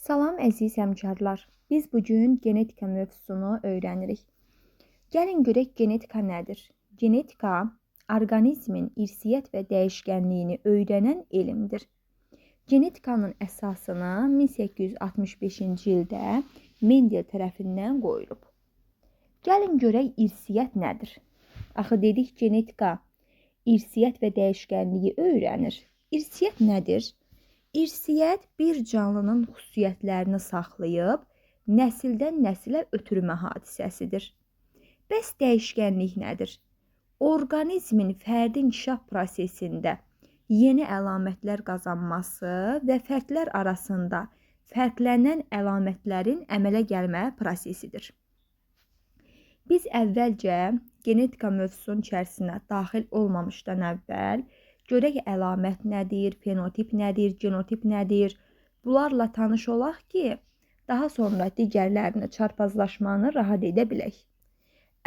Salam əziz həmkarlar. Biz bu gün genetika mövzusunu öyrənirik. Gəlin görək genetika nədir? Genetika orqanizmin irsiyyət və dəyişkənliyini öyrənən elmdir. Genetikanın əsasını 1865-ci ildə Mendel tərəfindən qoyulub. Gəlin görək irsiyyət nədir? Axı dedik genetika irsiyyət və dəyişkənliyi öyrənir. İrsiyyət nədir? İrsiyyət bir canlının xüsusiyyətlərini saxlayıb nəsildən nəsilə ötürmə hadisəsidir. Bəs dəyişkənlik nədir? Orqanizmin fərdi inkişaf prosesində yeni əlamətlər qazanması və fərdlər arasında fərqlənən əlamətlərin əmələ gəlmə prosesidir. Biz əvvəlcə genetika mövzusunun içərisinə daxil olmamışdan əvvəl görək əlamət nədir, fenotip nədir, genotip nədir? Bunlarla tanış olaq ki, daha sonra digərlərini çarpazlaşmanı rahat edə bilək.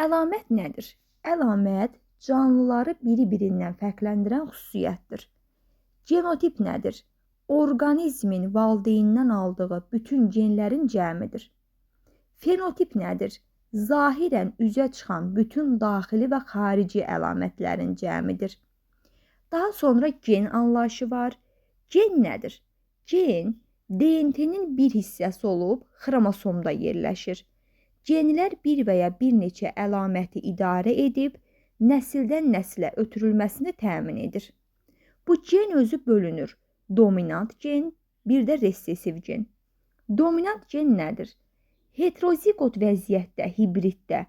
Əlamət nədir? Əlamət canlıları biri-birindən fərqləndirən xüsusiyyətdir. Genotip nədir? Orqanizmin valideynindən aldığı bütün genlərin cəmidir. Fenotip nədir? Zahirən üzə çıxan bütün daxili və xarici əlamətlərin cəmidir. Daha sonra gen anlayışı var. Gen nədir? Gen DNT-nin bir hissəsi olub xromosomda yerləşir. Genlər bir və ya bir neçə əlaməti idarə edib nəsildən nəsilə ötürülməsini təmin edir. Bu gen özü bölünür. Dominant gen, bir də resessiv gen. Dominant gen nədir? Heteroziqot vəziyyətdə, hibriddə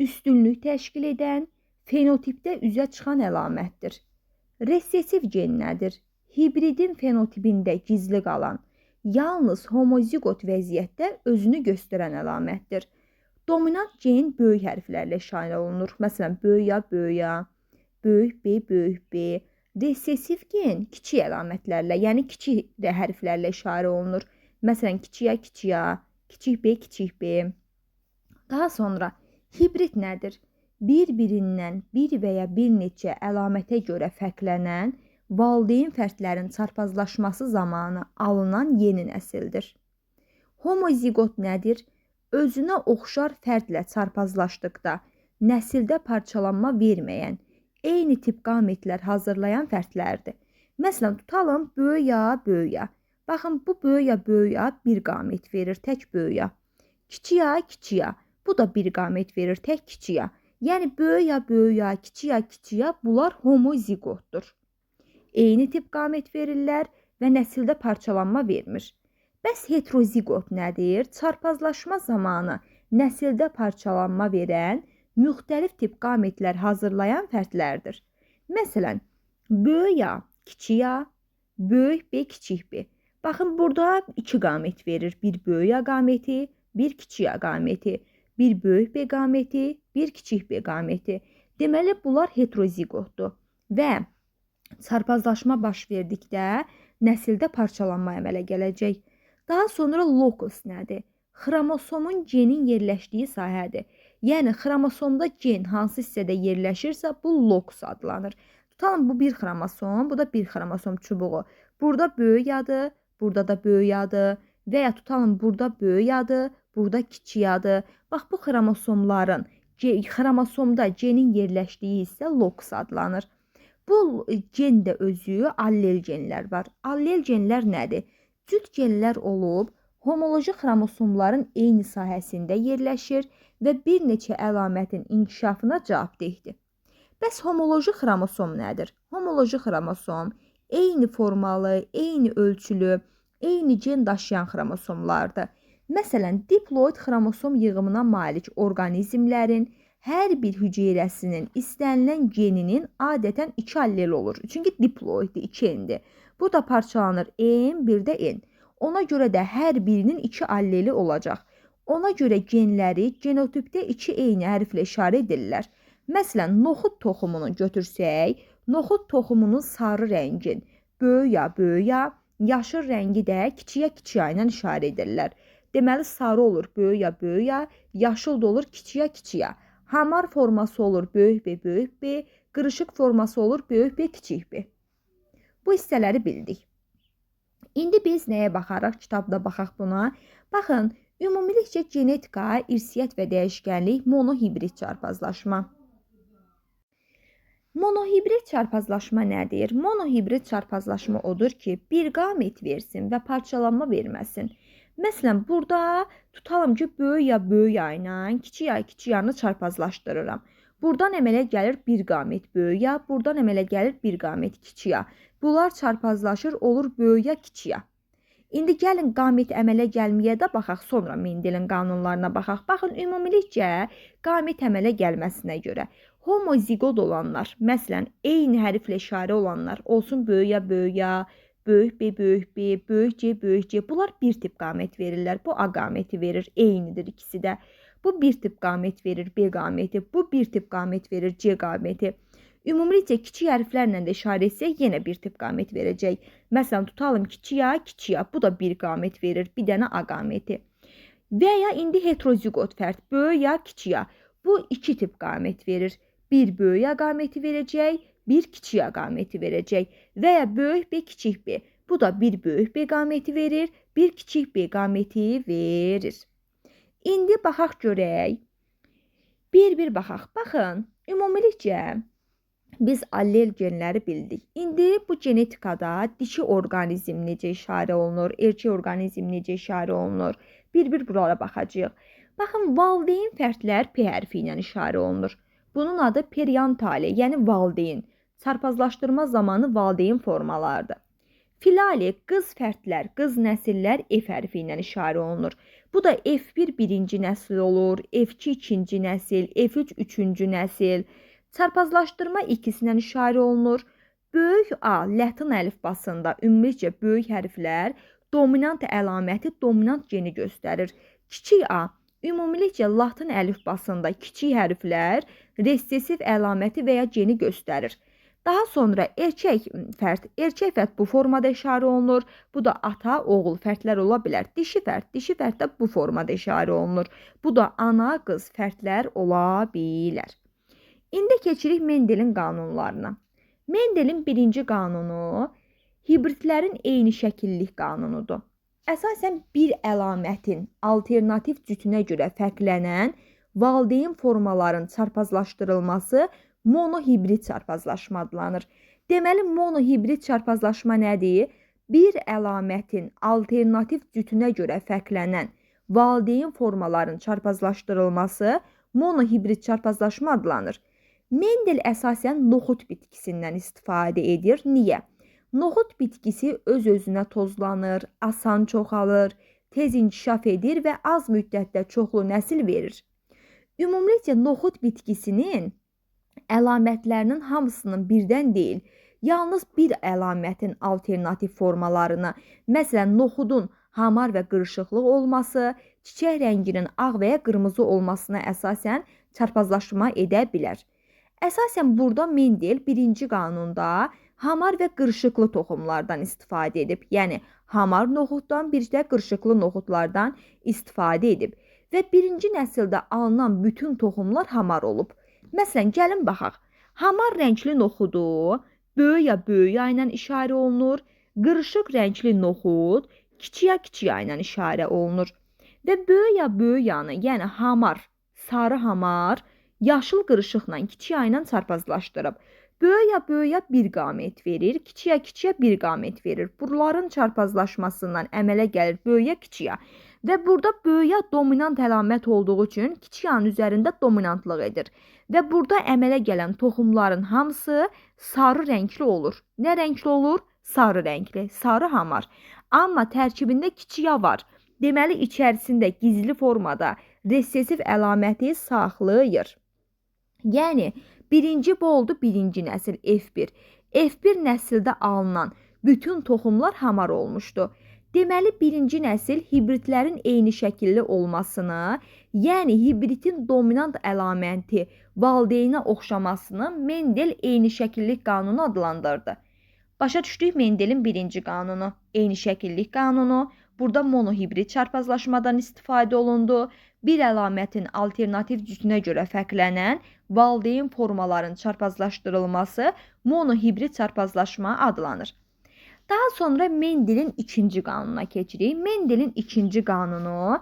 üstünlük təşkil edən, fenotipdə üzə çıxan əlamətdir. Resessiv gen nədir? Hibridin fenotipində gizli qalan, yalnız homoziqot vəziyyətdə özünü göstərən əlamətdir. Dominant gen böyük hərflərlə işarə olunur. Məsələn, böyük A, böyük A, böyük B, böyük B. Resessiv gen kiçik əlamətlərlə, yəni kiçik hərflərlə işarə olunur. Məsələn, kiçik A, kiçik A, kiçik B, kiçik B. Daha sonra hibrid nədir? Bir-birindən bir və ya bir neçə əlamətə görə fərqlənən valideyn fərdlərin çarpazlaşması zamanı alınan yeni nəsildir. Homoziqot nədir? Özünə oxşar fərdlə çarpazlaşdıqda nəsildə parçalanma verməyən, eyni tip qametlər hazırlayan fərdlərdir. Məsələn, tutalım böyük A, böyük A. Baxın, bu böyük A, böyük A bir qamet verir, tək böyük A. Kiçik A, kiçik A. Bu da bir qamet verir, tək kiçik A. Yəni böyük A, böyük A, kiçik A, kiçik A bunlar homoziqotdur. Eyni tip qamet verirlər və nəsildə parçalanma vermir. Bəs heteroziqot nədir? Çarpazlaşma zamanı nəsildə parçalanma verən müxtəlif tip qametlər hazırlayan fərdlərdir. Məsələn, böyük A, kiçik A, böyük B, kiçik B. Baxın, burada iki qamet verir. Bir böyük A qameti, bir kiçik A qameti. Bir böyük B qameti, bir kiçik B qameti. Deməli, bunlar heteroziqotdur və çarpazlaşma baş verdikdə nəsildə parçalanma əmələ gələcək. Daha sonra lokus nədir? Xromosomun genin yerləşdiyi sahədir. Yəni xromosomda gen hansı hissədə yerləşirsə, bu lokus adlanır. Tutalım, bu bir xromosom, bu da bir xromosom çubuğu. Burada böyük adı, burada da böyük adı və ya tutalım burada böyük adı, burada kiçik adı. Bax, bu xromosomların, xromosomda genin yerləşdiyi hissə lokus adlanır. Bu gen də özü allel genlər var. Allel genlər nədir? Cüt genlər olub, homoloji xromosomların eyni sahəsində yerləşir və bir neçə əlamətin inkişafına cavabdehdir. Bəs homoloji xromosom nədir? Homoloji xromosom eyni formalı, eyni ölçülü, eyni gen daşıyan xromosomlardır. Məsələn, diploid xromosom yığımına malik orqanizmlərin hər bir hüceyrəsinin istənilən geninin adətən iki alleli olur. Çünki diploiddir, 2 N-dir. Bu da parçalanır M, bir də N. Ona görə də hər birinin iki alleli olacaq. Ona görə genləri genotipdə iki eyni hərflə işarə edirlər. Məsələn, noxud toxumunu götürsək, noxud toxumunun sarı rəngin böyük A, böyük A, yaşıl rəngi də kiçik A, kiçik A ilə işarə edirlər. Deməli, sarı olur böyük A, böyük A, yaşıl da olur kiçik A, kiçik A. Hamar forması olur böyük B, böyük B, qırışıq forması olur böyük B, kiçik B. Bu hissələri bildik. İndi biz nəyə baxarıq? Kitabda baxaq buna. Baxın, ümumilikcə genetika, irsiyyət və dəyişkənlik, monohibrid çarpazlaşma. Monohibrid çarpazlaşma nədir? Monohibrid çarpazlaşma odur ki, bir qamet versin və parçalanma verməsin. Məsələn, burada tutalım ki, böyük ya böyük A ilə kiçik A kiçik A-nı çarpazlaşdırıram. Buradan əmələ gəlir bir qamet böyük A, buradan əmələ gəlir bir qamet kiçik A. Bunlar çarpazlaşır, olur böyük A kiçik A. İndi gəlin qamet əmələ gəlməyə də baxaq, sonra Mendelin qanunlarına baxaq. Baxın, ümumilikcə qamet əmələ gəlməsinə görə homoziqot olanlar, məsələn, eyni hərflə işarə olanlar, olsun böyük A, böyük A, böyük B, böyük B, böyük C, böyük C, bunlar bir tip qamet verirlər. Bu A qameti verir, eynidir ikisi də. Bu bir tip qamet verir, B qameti, bu bir tip qamet verir, C qameti. Ümumilikcə kiçik hərflərlə də işarə etsək, yenə bir tip qamet verəcək. Məsələn, tutalım kiçik A, kiçik A, bu da bir qamet verir, bir dənə A qameti. Və ya indi heteroziqot fərd, böyük A, kiçik A, bu iki tip qamet verir. Bir böyük A qameti verəcək, bir kiçik A qameti verəcək. Və ya böyük B, kiçik B, bu da bir böyük B qameti verir, bir kiçik B qameti verir. İndi baxaq görək. Bir-bir baxaq. Baxın, ümumilikcə biz allel genləri bildik. İndi bu genetikada dişi orqanizm necə işarə olunur, erkək orqanizm necə işarə olunur, bir-bir buralara baxacağıq. Baxın, valideyn fərdlər P hərfi ilə işarə olunur. Bunun adı periantale, yəni valideyn. Çarpazlaşdırma zamanı valideyn formalarıdır. Filali, qız fərdlər, qız nəsillər F hərfi ilə işarə olunur. Bu da F1 birinci nəsil olur, F2 ikinci nəsil, F3 üçüncü nəsil. Çarpazlaşdırma ikisindən işarə olunur. Böyük A latın əlifbasında ümumiyyətcə böyük hərflər dominant əlaməti, dominant geni göstərir. Kiçik A ümumilikcə latın əlifbasında kiçik hərflər resessiv əlaməti və ya geni göstərir. Daha sonra erkək fərd bu formada işarə olunur. Bu da ata, oğul fərdlər ola bilər. Dişi fərd də bu formada işarə olunur. Bu da ana, qız fərdlər ola bilər. İndi keçirik Mendelin qanunlarına. Mendelin birinci qanunu hibridlərin eyni şəkillik qanunudur. Əsasən bir əlamətin alternativ cütünə görə fərqlənən valideyn formaların çarpazlaşdırılması monohibrid çarpazlaşma adlanır. Deməli, monohibrid çarpazlaşma nədir? Bir əlamətin alternativ cütünə görə fərqlənən valideyn formaların çarpazlaşdırılması monohibrid çarpazlaşma adlanır. Mendel əsasən noxud bitkisindən istifadə edir. Niyə? Noxud bitkisi öz-özünə tozlanır, asan çoxalır, tez inkişaf edir və az müddətdə çoxlu nəsil verir. Ümumilikcə noxud bitkisinin əlamətlərinin hamısının birdən deyil, yalnız bir əlamətin alternativ formalarını, məsələn, noxudun hamar və qırışıqlıq olması, çiçək rənginin ağ və ya qırmızı olmasına əsasən çarpazlaşma edə bilər. Əsasən burada Mendel birinci qanunda hamar və qırışıqlı toxumlardan istifadə edib. Yəni, hamar noxuddan, bir də qırışıqlı noxudlardan istifadə edib. Və birinci nəsildə alınan bütün toxumlar hamar olub. Məsələn, gəlin baxaq. Hamar rəngli noxudu böyük ya böyük A ilə işarə olunur. Qırışıq rəngli noxud kiçik ya kiçik A ilə işarə olunur. Və böyük ya böyük A-nı, yəni hamar, sarı hamar, yaşıl qırışıqla kiçik A ilə çarpazlaşdırıb. Böyük ya böyük A bir qamet verir, kiçik ya kiçik A bir qamet verir. Bunların çarpazlaşmasından əmələ gəlir böyük ya kiçik A. Və burada böyük A dominant əlamət olduğu üçün kiçik A-nın üzərində dominantlıq edir. Və burada əmələ gələn toxumların hamısı sarı rəngli olur. Nə rəngli olur? Sarı rəngli, sarı hamar. Amma tərkibində kiçik A var. Deməli, içərisində gizli formada resessiv əlaməti saxlayır. Yəni, birinci bu oldu birinci nəsil F1. F1 nəsildə alınan bütün toxumlar hamar olmuşdu. Deməli, birinci nəsil hibridlərin eyni şəkilli olmasını, yəni hibridin dominant əlaməti valideynə oxşamasını Mendel eyni şəkillik qanunu adlandırdı. Başa düşdük Mendelin birinci qanunu, eyni şəkillik qanunu. Burada monohibrid çarpazlaşmadan istifadə olundu. Bir əlamətin alternativ cütünə görə fərqlənən valideyn formaların çarpazlaşdırılması monohibrid çarpazlaşma adlanır. Daha sonra Mendelin ikinci qanununa keçirik. Mendelin ikinci qanunu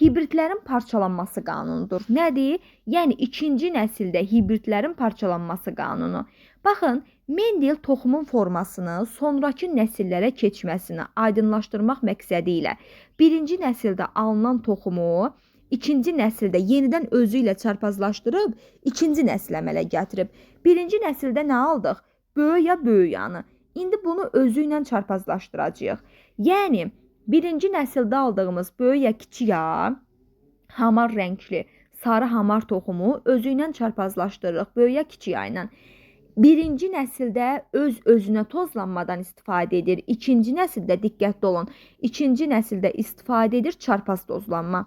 hibridlərin parçalanması qanunudur. Nədir? Yəni ikinci nəsildə hibridlərin parçalanması qanunu. Baxın, Mendel toxumun formasını sonrakı nəsillərə keçməsini aydınlaşdırmaq məqsədi ilə birinci nəsildə alınan toxumu ikinci nəsildə yenidən özü ilə çarpazlaşdırıb ikinci nəsil əmələ gətirib. Birinci nəsildə nə aldıq? Böyük ya böyük yanı. İndi bunu özü ilə çarpazlaşdıracağıq. Yəni birinci nəsildə aldığımız böyük ya kiçik ya hamar rəngli sarı hamar toxumu özü ilə çarpazlaşdırırıq böyük ya kiçik ya ilə. Birinci nəsildə öz-özünə tozlanmadan istifadə edir. İkinci nəsildə diqqətli olun. İkinci nəsildə istifadə edir çarpaz tozlanma.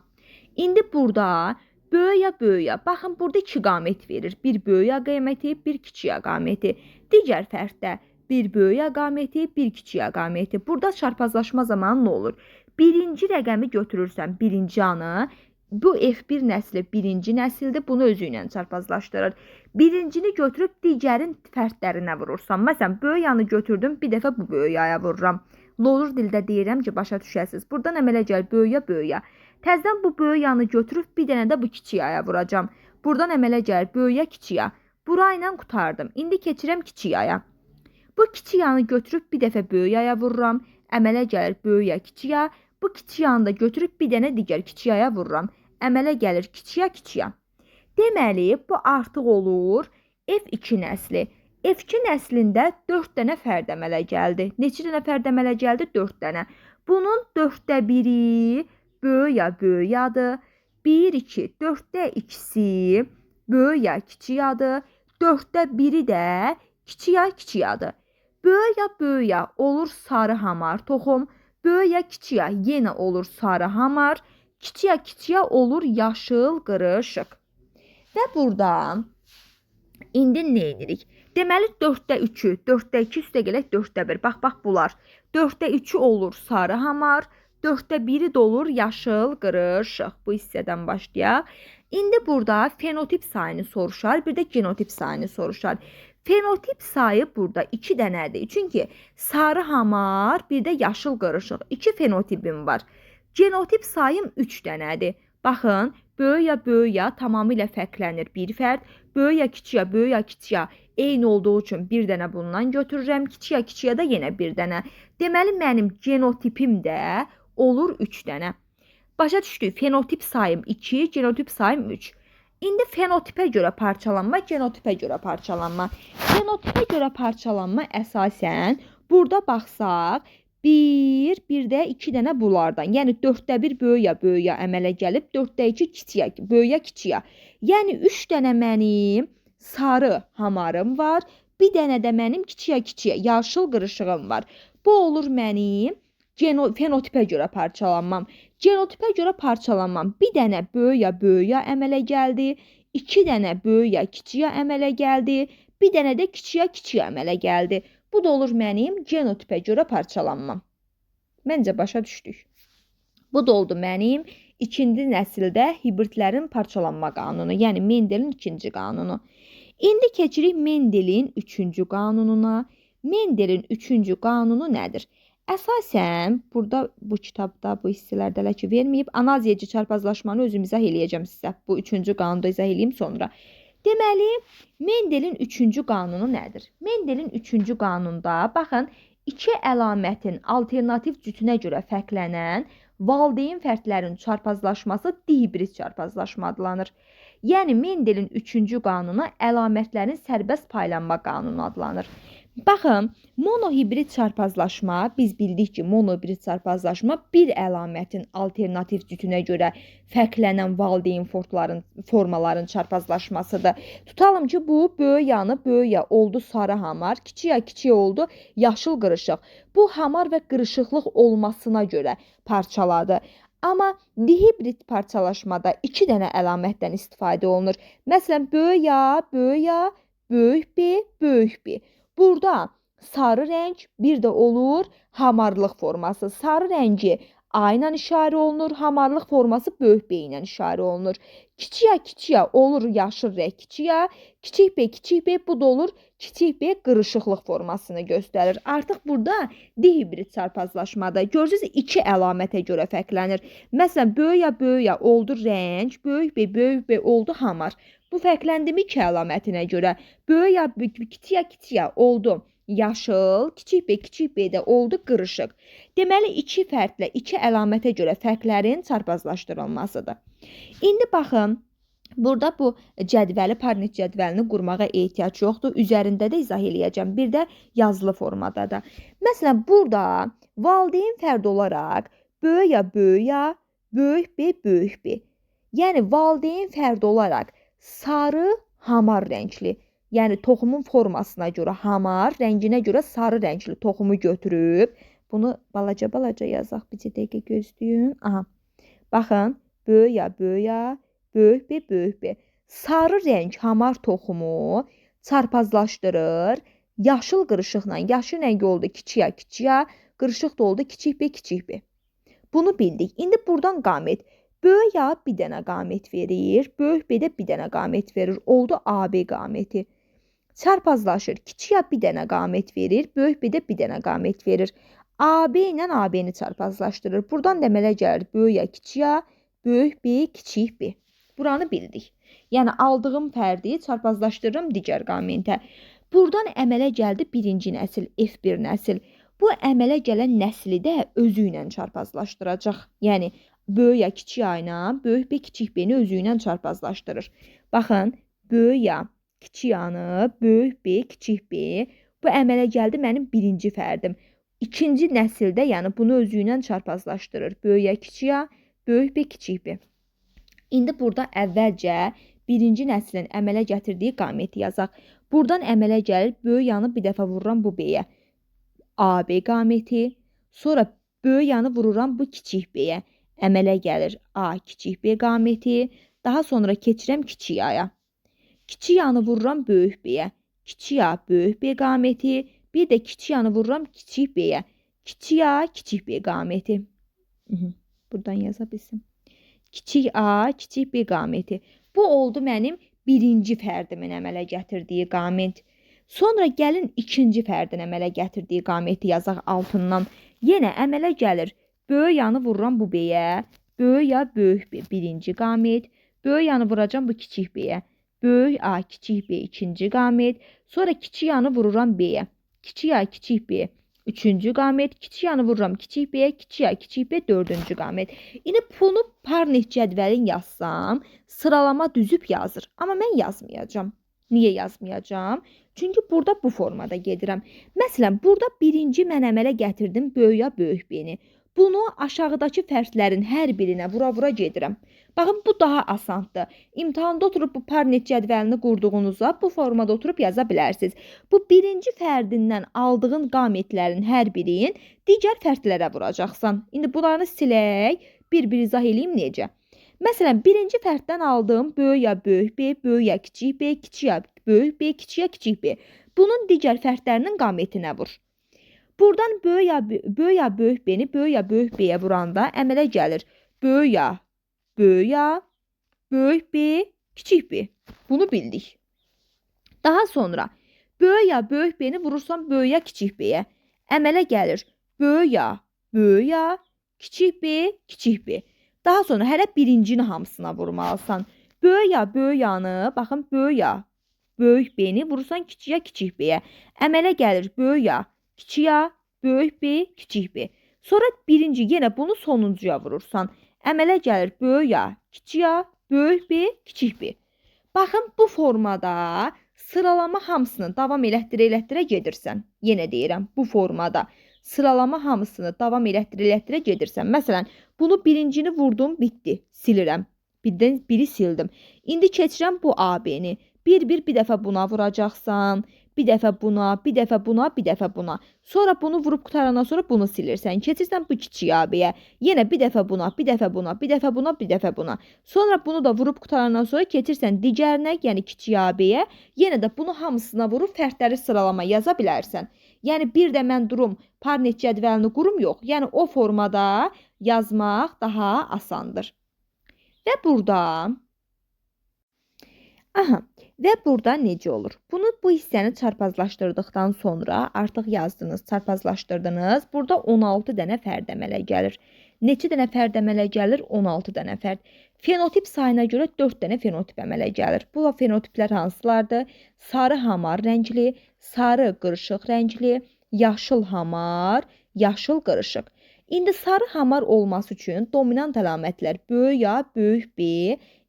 İndi burada böyük ya böyük ya. Baxın, burada iki qamət verir. Bir böyük ya qaməti, bir kiçik ya qaməti. Digər fərddə bir böyük ya qaməti, bir kiçik ya qaməti. Burada çarpazlaşma zamanı nə olur? Birinci rəqəmi götürürsən, birinci anı. Bu F1 nəsli birinci nəsildir. Bunu özü ilə çarpazlaşdırır. Birincini götürüb digərin fərdlərinə vurursan. Məsələn, böyük yanı götürdüm, bir dəfə bu böyük yaya vururam. Lolur dildə deyirəm ki, başa düşəsiniz. Buradan əmələ gəlir böyük ya böyük ya. Təzədən bu böyük yanı götürüb bir dənə də bu kiçik yaya vuracam. Buradan əmələ gəlir böyük ya kiçik ya. Bura ilə qurtardım. İndi keçirəm kiçik yaya. Bu kiçik yanı götürüb bir dəfə böyük yaya vururam. Əmələ gəlir böyük ya kiçik ya. Bu kiçik yanı da götürüb bir dənə digər kiçik yaya vururam. Əmələ gəlir kiçik ya kiçik ya. Deməli, bu artıq olur F2 nəsli. F2 nəslində 4 dənə fərd əmələ gəldi. Neçə dənə fərd əmələ gəldi? 4 dənə. Bunun 4də 1-i böyük ya böyük yadır. 1, 2, 4də 2-si böyük ya kiçik yadır. 4də 1-i də kiçik ya kiçik yadır. Böyük ya böyük ya olur sarı hamar toxum. Böyük ya kiçik ya yenə olur sarı hamar. Kiçik ya kiçik ya olur yaşıl qırışıq. Və burada indi nə edirik? Deməli 4də 3-ü, 4də 2 üstə gələk 4də 1. Bax, bax bunlar. 4də 3-ü olur sarı hamar, 4də 1-i də olur yaşıl qırışıq. Bu hissədən başlayaq. İndi burada fenotip sayını soruşar, bir də genotip sayını soruşar. Fenotip sayı burada 2 dənədir. Çünki sarı hamar, bir də yaşıl qırışıq. 2 fenotipim var. Genotip sayım 3 dənədir. Baxın, böyük ya böyük ya tamamilə fərqlənir bir fərd. Böyük ya kiçik ya böyük ya kiçik ya eyni olduğu üçün bir dənə bundan götürürəm. Kiçik ya kiçik ya da yenə bir dənə. Deməli, mənim genotipim də olur 3 dənə. Başa düşdük. Fenotip sayım 2, genotip sayım 3. İndi fenotipə görə parçalanma, genotipə görə parçalanma. Fenotipə görə parçalanma əsasən burada baxsaq, 1, bir də 2 dənə bunlardan. Yəni 4də 1 böyük ya böyük ya əmələ gəlib, 4də 2 kiçik ya, böyük ya kiçik ya. Yəni 3 dənə mənim sarı hamarım var, bir dənə də mənim kiçik ya kiçik ya, yaşıl qırışığım var. Bu olur mənim fenotipə görə parçalanmam. Genotipə görə parçalanmam. Bir dənə böyük ya böyük ya əmələ gəldi, 2 dənə böyük ya kiçik ya əmələ gəldi, bir dənə də kiçik ya kiçik ya əmələ gəldi. Bu da olur mənim genotipə görə parçalanmam. Məncə başa düşdük. Bu da oldu mənim ikinci nəsildə hibridlərin parçalanma qanunu, yəni Mendelin ikinci qanunu. İndi keçirik Mendelin üçüncü qanununa. Mendelin üçüncü qanunu nədir? Əsasən burada bu kitabda bu hissələrdə hələ ki verməyib. Analiz edici çarpazlaşmanı özüm izah eləyəcəm sizə. Bu üçüncü qanunu da izah eləyim sonra. Deməli, Mendelin üçüncü qanunu nədir? Mendelin üçüncü qanunda baxın, iki əlamətin alternativ cütünə görə fərqlənən valideyn fərdlərin çarpazlaşması dihibrid çarpazlaşma adlanır. Yəni Mendelin üçüncü qanunu əlamətlərin sərbəst paylanma qanunu adlanır. Baxın, monohibrid çarpazlaşma, biz bildik ki, monohibrid çarpazlaşma bir əlamətin alternativ cütünə görə fərqlənən valideyn formaların çarpazlaşmasıdır. Tutalım ki, bu böyük yanı böyük ya oldu sarı hamar, kiçik ya kiçik oldu yaşıl qırışıq. Bu hamar və qırışıqlıq olmasına görə parçaladı. Amma dihibrid parçalaşmada iki dənə əlamətdən istifadə olunur. Məsələn, böyük ya, böyük ya, böyük B, böyük B. Burada sarı rəng, bir də olur hamarlıq forması. Sarı rəngi A ilə işarə olunur. Hamarlıq forması böyük B ilə işarə olunur. Kiçik A, kiçik A olur yaşıl rəng kiçik A. Kiçik B, kiçik B bu da olur kiçik B qırışıqlıq formasını göstərir. Artıq burada dihibrid çarpazlaşmada görürsünüz iki əlamətə görə fərqlənir. Məsələn, böyük A, böyük A oldu rəng, böyük B, böyük B oldu hamar. Bu fərqləndimi iki əlamətinə görə. Böyük A, kiçik A, kiçik A oldu yaşıl, kiçik B, kiçik B də oldu qırışıq. Deməli, iki fərdlə, iki əlamətə görə fərqlərin çarpazlaşdırılmasıdır. İndi baxın, burada bu cədvəli, Parnet cədvəlini qurmağa ehtiyac yoxdur. Üzərində də izah eləyəcəm. Bir də yazılı formada da. Məsələn, burada valideyn fərd olaraq böyük A, böyük A, böyük B, böyük B. Yəni, valideyn fərd olaraq sarı hamar rəngli, yəni toxumun formasına görə hamar, rənginə görə sarı rəngli toxumu götürüb, bunu balaca-balaca yazaq, bir dəqiqə gözləyin. Aha. Baxın, böyük A, böyük A, böyük B, böyük B. Sarı rəng hamar toxumu çarpazlaşdırır. Yaşıl qırışıqla, yaşıl rəng oldu kiçik A, kiçik A, qırışıq da oldu kiçik B, kiçik B. Bunu bildik. İndi buradan qamet. Böyük A bir dənə qamet verir, böyük B də bir dənə qamet verir. Oldu AB qameti. Çarpazlaşır. Kiçik A bir dənə qamet verir, böyük B də bir dənə qamet verir. AB ilə AB-ni çarpazlaşdırır. Buradan da əmələ gəlir böyük A, kiçik A, böyük B, kiçik B. Buranı bildik. Yəni aldığım fərdi çarpazlaşdırıram digər qamentə. Buradan əmələ gəldi birinci nəsil, F1 nəsil. Bu əmələ gələn nəsli də özü ilə çarpazlaşdıracaq. Yəni böyük A, kiçik A ilə böyük B, kiçik B-ni özü ilə çarpazlaşdırır. Baxın, böyük A, kiçik A-nı, böyük B, kiçik B. Bu əmələ gəldi mənim birinci fərdim. İkinci nəsildə, yəni bunu özü ilə çarpazlaşdırır. Böyük A, kiçik A, böyük B, kiçik B. İndi burada əvvəlcə birinci nəslin əmələ gətirdiyi qameti yazaq. Buradan əmələ gəlir böyük A-nı bir dəfə vururam bu B-yə. AB qameti. Sonra böyük A-nı vururam bu kiçik B-yə. Əmələ gəlir A kiçik B qameti. Daha sonra keçirəm kiçik A-ya. Kiçik A-nı vururam böyük B-yə. Kiçik A böyük B qameti. Bir də kiçik A-nı vururam kiçik B-yə. Kiçik A kiçik B qameti. Buradan yaza bilsin. Kiçik A kiçik B qameti. Bu oldu mənim birinci fərdimin əmələ gətirdiyi qamet. Sonra gəlin ikinci fərdin əmələ gətirdiyi qameti yazaq altından. Yenə əmələ gəlir. Böyük A-nı vururam bu B-yə. Böyük A böyük B birinci qamet. Böyük A-nı vuracam bu kiçik B-yə. Böyük A kiçik B ikinci qamet. Sonra kiçik A-nı vururam B-yə. Kiçik A kiçik B üçüncü qamet. Kiçik A-nı vururam kiçik B-yə. Kiçik A kiçik B dördüncü qamet. İndi bunu Parnet cədvəlini yazsam, sıralama düzüb yazır. Amma mən yazmayacağam. Niyə yazmayacağam? Çünki burada bu formada gedirəm. Məsələn, burada birinci mən əmələ gətirdim böyük A böyük B-ni. Bunu aşağıdakı fərdlərin hər birinə vura-vura gedirəm. Baxın, bu daha asandır. İmtahanda oturub bu Parnet cədvəlini qurduğunuzda bu formada oturub yaza bilərsiniz. Bu birinci fərdindən aldığın qametlərin hər birin digər fərdlərə vuracaqsan. İndi bunları silək, bir-bir izah eləyim necə. Məsələn, birinci fərddən aldığım böyük A böyük B, böyük A kiçik B, kiçik A böyük B, kiçik A kiçik B. Bunun digər fərdlərinin qametinə vur. Buradan böyük A, böyük A böyük B-ni böyük A böyük B-yə vuranda əmələ gəlir böyük A, böyük A, böyük B, kiçik B. Bunu bildik. Daha sonra böyük A, böyük B-ni vurursan böyük A, kiçik B-yə. Əmələ gəlir böyük A, böyük A, kiçik B, kiçik B. Daha sonra hələ birincini hamısına vurmalısan. Böyük A, böyük A-nı, baxın böyük A, böyük B-ni vurursan kiçik A, kiçik B-yə. Əmələ gəlir böyük A, kiçik A, böyük B, kiçik B. Sonra birinci yenə bunu sonuncuya vurursan. Əmələ gəlir böyük A, kiçik A, böyük B, kiçik B. Baxın bu formada sıralama hamısını davam elətdirə-elətdirə gedirsən. Yenə deyirəm, bu formada sıralama hamısını davam elətdirə-elətdirə gedirsən. Məsələn, bunu birincini vurdum, bitdi. Silirəm. Birdən biri sildim. İndi keçirəm bu AB-ni. Bir-bir bir dəfə buna vuracaqsan, bir dəfə buna, bir dəfə buna, bir dəfə buna. Sonra bunu vurub qutarandan sonra bunu silirsən. Keçirsən bu kiçik AB-yə. Yenə bir dəfə buna, bir dəfə buna, bir dəfə buna, bir dəfə buna. Sonra bunu da vurub qutarandan sonra keçirsən digərinə, yəni kiçik AB-yə. Yenə də bunu hamısına vurub fərdləri sıralama yaza bilərsən. Yəni bir də mən durum Parnet cədvəlini qurum yox. Yəni o formada yazmaq daha asandır. Və burada və burada necə olur? Bunu bu hissəni çarpazlaşdırdıqdan sonra artıq yazdınız, çarpazlaşdırdınız. Burada 16 dənə fərd əmələ gəlir. Neçə dənə fərd əmələ gəlir? 16 dənə fərd. Fenotip sayına görə 4 dənə fenotip əmələ gəlir. Bu fenotiplər hansılardır? Sarı hamar rəngli, sarı qırışıq rəngli, yaşıl hamar, yaşıl qırışıq. İndi sarı hamar olması üçün dominant əlamətlər böyük A, böyük B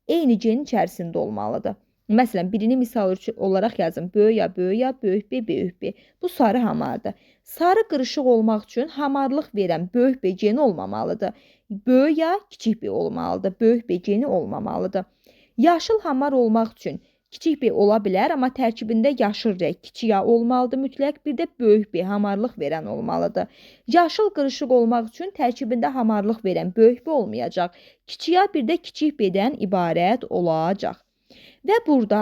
eyni genin içərisində olmalıdır. Məsələn, birini misal olaraq yazın. Böyük A, böyük A, böyük B, böyük B. Bu sarı hamardır. Sarı qırışıq olmaq üçün hamarlıq verən böyük B geni olmamalıdır. Böyük A, kiçik B olmalıdır. Böyük B geni olmamalıdır. Yaşıl hamar olmaq üçün kiçik B ola bilər, amma tərkibində yaşıl rəng kiçik A olmalıdır mütləq. Bir də böyük B hamarlıq verən olmalıdır. Yaşıl qırışıq olmaq üçün tərkibində hamarlıq verən böyük B olmayacaq. Kiçik A bir də kiçik B-dən ibarət olacaq. Və burada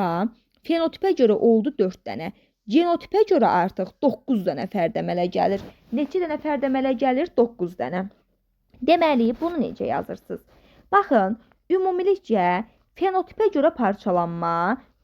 fenotipə görə oldu 4 dənə. Genotipə görə artıq 9 dənə fərd əmələ gəlir. Neçə dənə fərd əmələ gəlir? 9 dənə. Deməli, bunu necə yazırsınız? Baxın, ümumilikcə fenotipə görə parçalanma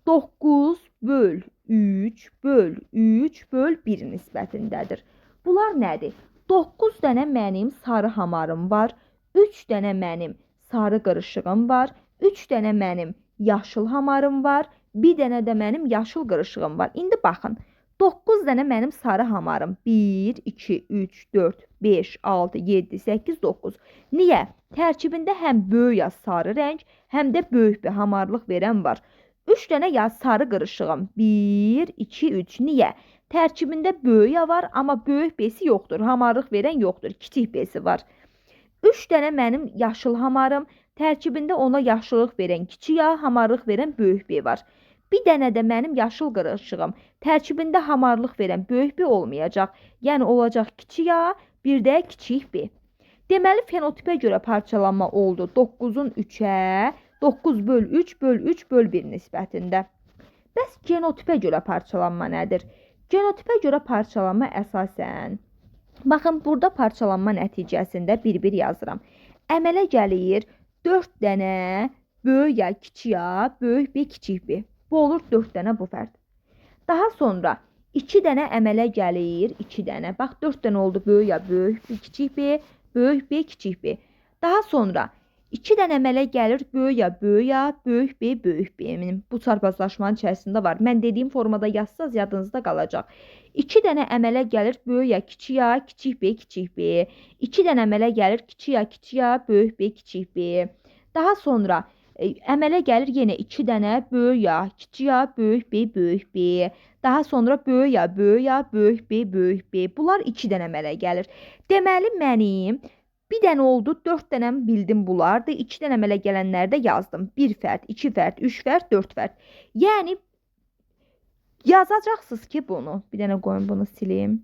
9 böl 3 böl 3 böl 1 nisbətindədir. Bunlar nədir? 9 dənə mənim sarı hamarım var, 3 dənə mənim sarı qırışığım var, 3 dənə mənim yaşıl hamarım var, bir dənə də mənim yaşıl qırışığım var. İndi baxın, 9 dənə mənim sarı hamarım. 1, 2, 3, 4, 5, 6, 7, 8, 9. Niyə? Tərkibində həm böyük ya sarı rəng, həm də böyük bir hamarlıq verən var. 3 dənə ya sarı qırışığım. 1, 2, 3. Niyə? Tərkibində böyük ya var, amma böyük B'si yoxdur. Hamarlıq verən yoxdur. Kiçik B'si var. 3 dənə mənim yaşıl hamarım. Tərkibində ona yaşıllıq verən kiçik A, hamarlıq verən böyük B var. Bir dənə də mənim yaşıl qırışığım. Tərkibində hamarlıq verən böyük B olmayacaq. Yəni olacaq kiçik A, bir də kiçik B. Deməli, fenotipə görə parçalanma oldu 9-un 3-ə, 9 böl 3 böl 3 böl 1 nisbətində. Bəs genotipə görə parçalanma nədir? Genotipə görə parçalanma əsasən, baxın, burada parçalanma nəticəsində bir-bir yazıram. Əmələ gəlir 4 dənə böyük A, kiçik A, böyük B, kiçik B. Bu olur 4 dənə bu fərd. Daha sonra 2 dənə əmələ gəlir, 2 dənə. Bax, 4 dənə oldu böyük A, böyük B, kiçik B, böyük B, kiçik B. Daha sonra 2 dənə əmələ gəlir böyük A, böyük A, böyük B, böyük B. Eminim, bu çarpazlaşmanın içərisində var. Mən dediyim formada yazsaz yadınızda qalacaq. 2 dənə əmələ gəlir böyük A, kiçik A, kiçik B, kiçik B. 2 dənə əmələ gəlir kiçik A, kiçik A, böyük B, kiçik B. Daha sonra əmələ gəlir yenə 2 dənə böyük A, kiçik A, böyük B, böyük B. Daha sonra böyük A, böyük A, böyük B, böyük B. Bunlar 2 dənə əmələ gəlir. Deməli, mənim bir dənə oldu, 4 dənəm bildim bunlardır. 2 dənə əmələ gələnləri də yazdım. 1 fərd, 2 fərd, 3 fərd, 4 fərd. Yəni, yazacaqsınız ki bunu. Bir dənə qoyun, bunu silim.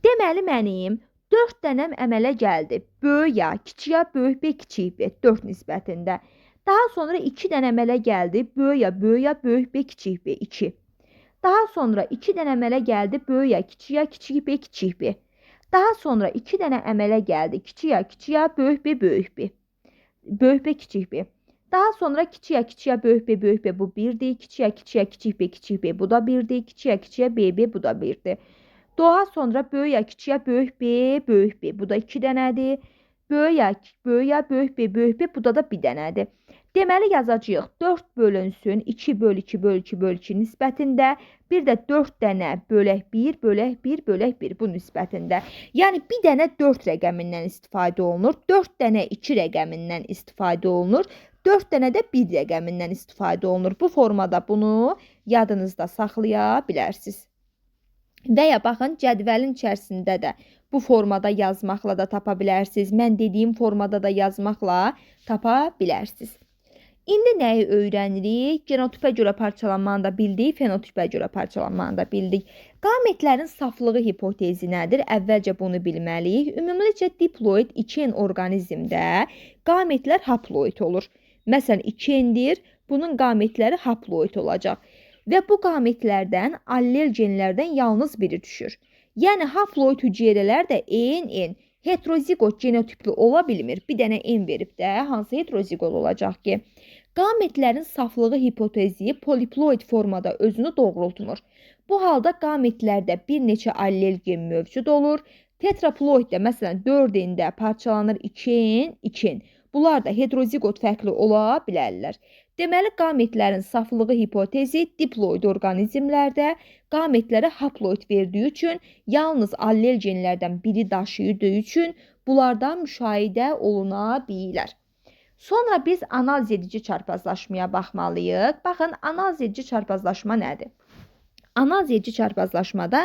Deməli, mənim 4 dənəm əmələ gəldi. Böyük A, kiçik A, böyük B, kiçik B. 4 nisbətində. Daha sonra 2 dənə əmələ gəldi. Böyük A, böyük A, böyük B, kiçik B. 2. Daha sonra 2 dənə əmələ gəldi. Böyük A, kiçik A, kiçik B, kiçik B. Daha sonra 2 dənə əmələ gəldi. Kiçik A, kiçik A, böyük B, böyük B. Böyük B, kiçik B. Daha sonra kiçik A, kiçik A, böyük B, böyük B bu 1-dir. Kiçik A, kiçik A, kiçik B, kiçik B bu da 1-dir. Kiçik A, kiçik A, B, B bu da 1-dir. Daha sonra böyük A, kiçik A, böyük B, böyük B. Bu da 2 dənədir. Böyük A, böyük A, böyük B, böyük B. Bu da 1 dənədir. Deməli yazacağıq 4 bölünsün 2 böl 2 böl 2 böl 2 nisbətində. Bir də 4 dənə bölək 1 bölək 1 bölək 1 bu nisbətində. Yəni bir dənə 4 rəqəmindən istifadə olunur. 4 dənə 2 rəqəmindən istifadə olunur. 4 dənə də 1 rəqəmindən istifadə olunur. Bu formada bunu yadınızda saxlaya bilərsiniz. Və ya baxın, cədvəlin içərisində də bu formada yazmaqla da tapa bilərsiniz. Mən dediyim formada da yazmaqla tapa bilərsiniz. İndi nəyi öyrənirik? Genotipə görə parçalanmanı da bildik, fenotipə görə parçalanmanı da bildik. Qametlərin saflığı hipotezi nədir? Əvvəlcə bunu bilməliyik. Ümumilikcə diploid 2N orqanizmdə qametlər haploid olur. Məsələn, 2N-dir, bunun qametləri haploid olacaq. Və bu qametlərdən allel genlərdən yalnız biri düşür. Yəni haploid hüceyrələr də N, N heteroziqot genotipli ola bilmir. Bir dənə N verib də hansı heteroziqot olacaq ki? Qametlərin saflığı hipotezi poliploid formada özünü doğrultmur. Bu halda qametlərdə bir neçə allel gen mövcud olur. Tetraploiddə məsələn 4N-də parçalanır 2N, 2N. Bunlar da heteroziqot fərqli ola bilərlər. Deməli, qametlərin saflığı hipotezi diploid orqanizmlərdə qametlərə haploid verdiyi üçün, yalnız allel genlərdən biri daşıydığı üçün bunlardan müşahidə oluna bilər. Sonra biz analiz edici çarpazlaşmaya baxmalıyıq. Baxın, analiz edici çarpazlaşma nədir? Analiz edici çarpazlaşmada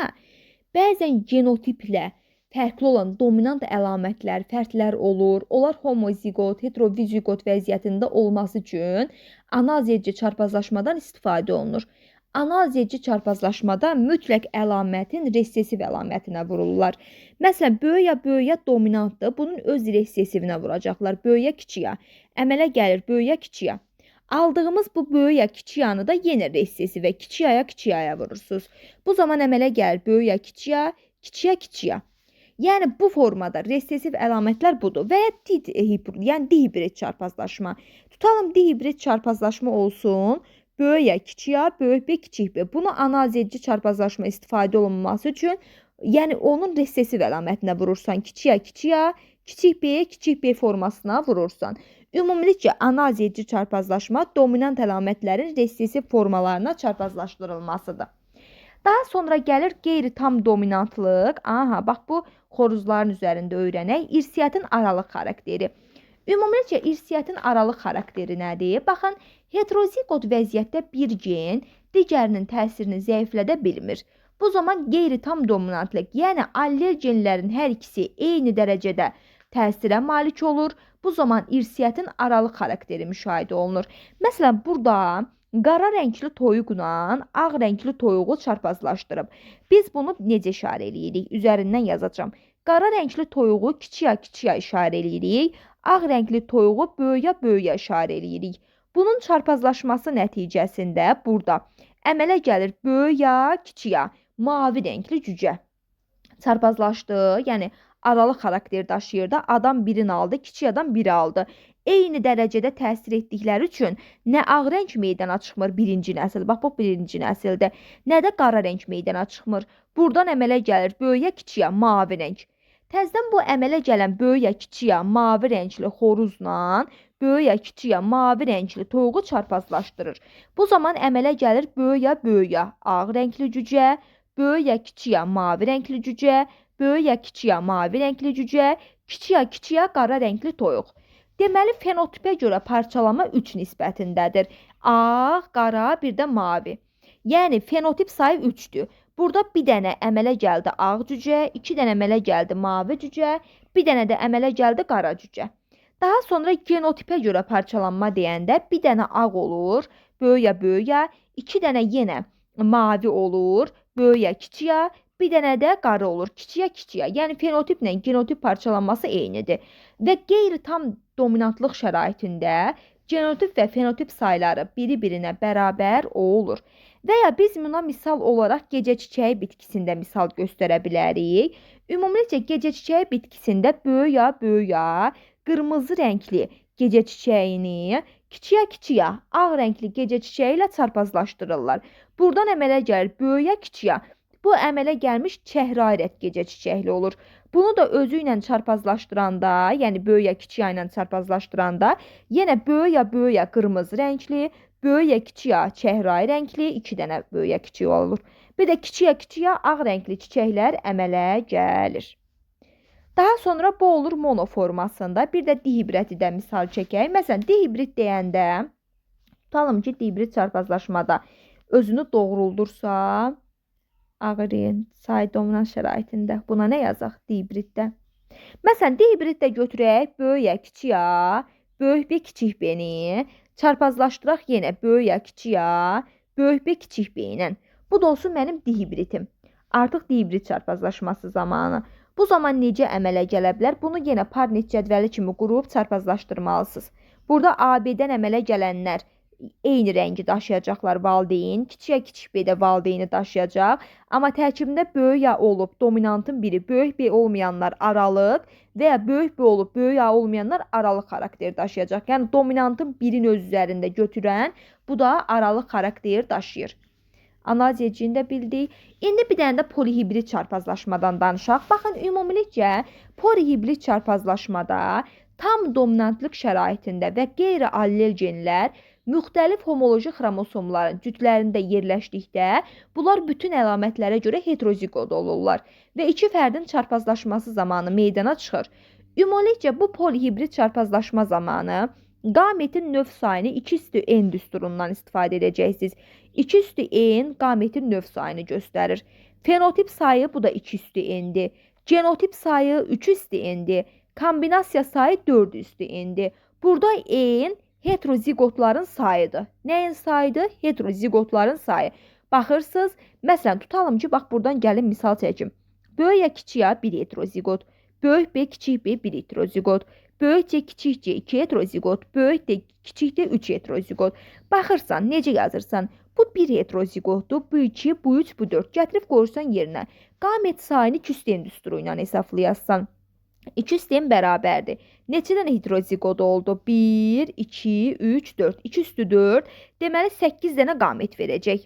bəzən genotiplə fərqli olan dominant əlamətlər, fərqlər olur. Onlar homoziqot, heteroziqot vəziyyətində olması üçün analiz edici çarpazlaşmadan istifadə olunur. Analiz edici çarpazlaşmada mütləq əlamətin resessiv əlamətinə vururlar. Məsələn, böyük A böyük A dominantdır. Bunun öz resessivinə vuracaqlar. Böyük A kiçik A. Əmələ gəlir böyük A kiçik A. Aldığımız bu böyük A kiçik A-nı da yenə resessivə kiçik A-ya kiçik A-ya vurursunuz. Bu zaman əmələ gəlir böyük A kiçik A, kiçik A kiçik A. Yəni bu formada resessiv əlamətlər budur və ya yəni dihibrid çarpazlaşma. Tutalım dihibrid çarpazlaşma olsun. Böyük A, kiçik A, böyük B, kiçik B. Bunu analiz edici çarpazlaşma istifadə olunması üçün, yəni onun resessiv əlamətinə vurursan. Kiçik A, kiçik A, kiçik B, kiçik B formasına vurursan. Ümumilikcə analiz edici çarpazlaşma dominant əlamətlərin resessiv formalarına çarpazlaşdırılmasıdır. Daha sonra gəlir qeyri-tam dominantlıq. Aha, bax bu xoruzların üzərində öyrənək. İrsiyyətin aralıq xarakteri. Ümumilikcə irsiyyətin aralıq xarakteri nədir? Baxın, heteroziqot vəziyyətdə bir gen digərinin təsirini zəiflədə bilmir. Bu zaman qeyri-tam dominantlıq, yəni allel genlərin hər ikisi eyni dərəcədə təsirə malik olur. Bu zaman irsiyyətin aralıq xarakteri müşahidə olunur. Məsələn, burada qara rəngli toyuqla ağ rəngli toyuğu çarpazlaşdırıb. Biz bunu necə işarə eləyirik? Üzərindən yazacağam. Qara rəngli toyuğu kiçik A kiçik A işarə eləyirik. Ağ rəngli toyuğu böyük A böyük A işarə eləyirik. Bunun çarpazlaşması nəticəsində burada əmələ gəlir böyük A kiçik A, mavi rəngli cücə. Çarpazlaşdı, yəni aralıq xarakter daşıyır da, adam birini aldı, kiçik adam biri aldı. Eyni dərəcədə təsir etdikləri üçün nə ağ rəng meydana çıxmır birinci nəsil, bax bu birinci nəsildə, nə də qara rəng meydana çıxmır. Buradan əmələ gəlir böyük A kiçik A, mavi rəng. Təzədən bu əmələ gələn böyük A kiçik A, mavi rəngli xoruzla böyük A kiçik A, mavi rəngli toyuğu çarpazlaşdırır. Bu zaman əmələ gəlir böyük A böyük A, ağ rəngli cücə, böyük A kiçik A, mavi rəngli cücə, böyük A kiçik A, mavi rəngli cücə, kiçik A kiçik A, qara rəngli toyuq. Deməli, fenotipə görə parçalama 3 nisbətindədir. Ağ, qara, bir də mavi. Yəni, fenotip sayı 3-dür. Burada bir dənə əmələ gəldi ağ cücə, 2 dənə əmələ gəldi mavi cücə, bir dənə də əmələ gəldi qara cücə. Daha sonra genotipə görə parçalanma deyəndə bir dənə ağ olur, böyük A, böyük A, 2 dənə yenə mavi olur, böyük A, kiçik A, bir dənə də qara olur, kiçik A, kiçik A. Yəni fenotiplə genotip parçalanması eynidir. Və qeyri-tam dominantlıq şəraitində genotip və fenotip sayları biri-birinə bərabər olur. Və ya biz buna misal olaraq gecə çiçəyi bitkisində misal göstərə bilərik. Ümumilikcə gecə çiçəyi bitkisində böyük A, böyük A, qırmızı rəngli gecə çiçəyini kiçik A, kiçik A, ağ rəngli gecə çiçəyi ilə çarpazlaşdırırlar. Buradan əmələ gəlir böyük A, kiçik A. Bu əmələ gəlmiş çəhrayı rəng gecə çiçəkli olur. Bunu da özü ilə çarpazlaşdıranda, yəni böyük A kiçik A ilə çarpazlaşdıranda, yenə böyük A böyük A qırmızı rəngli, böyük A kiçik A çəhrayı rəngli, 2 dənə böyük A kiçik A olur. Bir də kiçik A kiçik A ağ rəngli çiçəklər əmələ gəlir. Daha sonra bu olur mono formasında. Bir də dihibridi də misal çəkək. Məsələn, dihibrid deyəndə, tutalım ki, dihibrid çarpazlaşmada özünü doğruldursa, ağır say dominant şəraitində buna nə yazaq dihibriddə? Məsələn, dihibriddə götürək böyük A, kiçik A, böyük B, kiçik B-ni çarpazlaşdıraq yenə böyük A, kiçik A, böyük B, kiçik B ilə. Bu da olsun mənim dihibridim. Artıq dihibrid çarpazlaşması zamanı. Bu zaman necə əmələ gələ bilər? Bunu yenə Parnet cədvəli kimi qurub çarpazlaşdırmalısınız. Burada AB-dən əmələ gələnlər Eyni rəngi daşıyacaqlar valideyn. Kiçik A, kiçik B də valideyni daşıyacaq. Amma tərkibində böyük A olub, dominantın biri, böyük B olmayanlar aralıq və ya böyük B olub, böyük A olmayanlar aralıq xarakter daşıyacaq. Yəni dominantın birini öz üzərində götürən, bu da aralıq xarakter daşıyır. Analiz edicini də bildik. İndi bir dənə də polihibrid çarpazlaşmadan danışaq. Baxın, ümumilikcə polihibrid çarpazlaşmada tam dominantlıq şəraitində və qeyri-allel genlər müxtəlif homoloji xromosomların cütlərində yerləşdikdə bunlar bütün əlamətlərə görə heteroziqot olurlar və iki fərdin çarpazlaşması zamanı meydana çıxır. Ümumilikcə bu polihibrid çarpazlaşma zamanı qametin növ sayını 2 üstü n düsturundan istifadə edəcəksiniz. 2 üstü n qametin növ sayını göstərir. Fenotip sayı bu da 2 üstü n-dir. Genotip sayı 3 üstü n-dir. Kombinasiya sayı 4 üstü n-dir. Burada n heterozigotların sayıdır. Nəyin sayıdır? Heterozigotların sayı. Baxırsınız, məsələn tutalım ki, bax buradan gəlin misal çəkim. Böyük A kiçik A 1 heterozigot, böyük B kiçik B 1 heterozigot, böyük C kiçik C 2 heterozigot, böyük D kiçik D 3 heterozigot. Baxırsan, necə yazırsan? Bu 1 heterozigotdur, bu 2, bu 3, bu 4. Gətirib qoyursan yerinə. Qamet sayını 2 üstü n düsturu ilə hesablayasan. 2 üstü n bərabərdir. Neçə dənə heterozigot oldu? 1, 2, 3, 4. 2 üstü 4. Deməli 8 dənə qamet verəcək.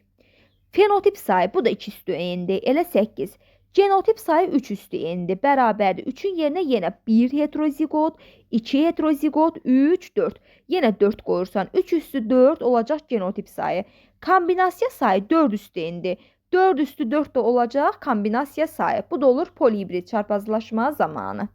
Fenotip sayı bu da 2 üstü n-dir. Elə 8. Genotip sayı 3 üstü n-dir. Bərabərdir. 3-ün yerinə yenə 1 heterozigot, 2 heterozigot, 3, 4. Yenə 4 qoyursan. 3 üstü 4 olacaq genotip sayı. Kombinasiya sayı 4 üstü n-dir. 4 üstü 4 də olacaq kombinasiya sayı. Bu da olur polihibrid çarpazlaşma zamanı.